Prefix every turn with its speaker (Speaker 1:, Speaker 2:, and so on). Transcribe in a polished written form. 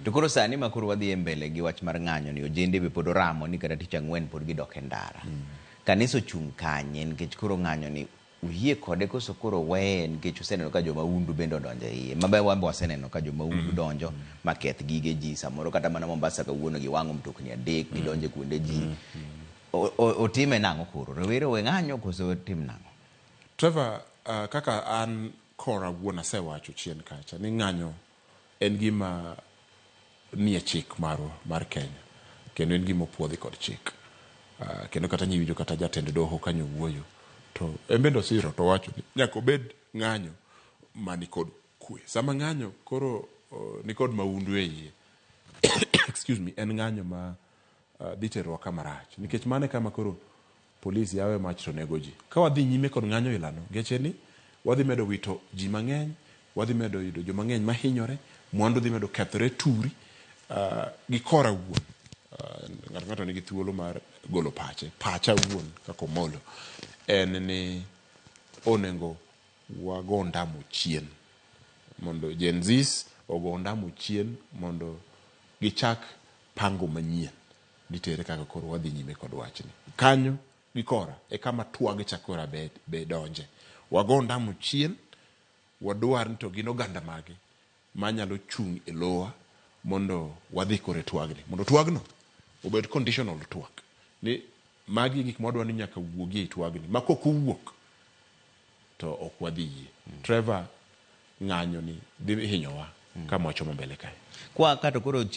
Speaker 1: To koro sani ma koro wadhi e mbele gi wach mar ng'anyo ni, ojende be pod oramo ni kata tich ang'wen pod gidok e ndara. Kanisa ochung' kanye? Nikech koro ng'anyo ni uyie kode koso koro weye? Nikech useneno ka jomahundu bende odonjo e iye, mabe wan be waseneno ka jomahundu donjo ma keth gige ji. Samoro kata mana Mombasa kawuono giwang'o mtokni adek, gidonjo e kuonde ji. Otime nang'o koro? Rowere owe ng'anyo koso otim nang'o?
Speaker 2: Trevor, kaka an kora wuon asewacho chien kacha ni ng'anyo en gima nie chik marwa mar Kenya kendo en gima opuodhi kod chik. Kendo kata nyiwinjo kata jatend doho kanyo wuoyo to en bende osiro to owacho ni nyaka obed ng'anyo mani kod kwe. Sama ng'anyo koro nikod mahundu e iye, excuse me, en ng'anyo ma dhi terowa kama rach nikech mano e kama koro polis yawe mach to nego ji. Ka wadhi nyime kod ng'anyo ilano geche ni wadhi medo wito ji mang'eny, wadhi medo yudo joma ng'eny mahinyore, mwandu dhi medo kethore turi. Gi kora wuon, ng'ato ng'ato nigi thuolo mar golo pache. Pacha wuon kaka Omolo en ni onego wago ondamo chien mondo Gen Zs ogo ondamo chien mondo gichak pango manyien nitere kaka koro wadhi nyime kod wachni. Kanyo gi kora e kama twag cha kora be donje. Wago ondamo chien, wadwar ni to gin oganda mage manyalo chung' e lowa mondo wadhi koro e twagni. Mondo twagno obed conditional twak. Ni magi e gik mwadwa ni nyaka wuogi e twagni. Ma kok owuok to ok wadhi yie. Trevor, ng'anyo ni dhi hinyowa kama wachomo mbele kae.
Speaker 1: Kwa kato koro.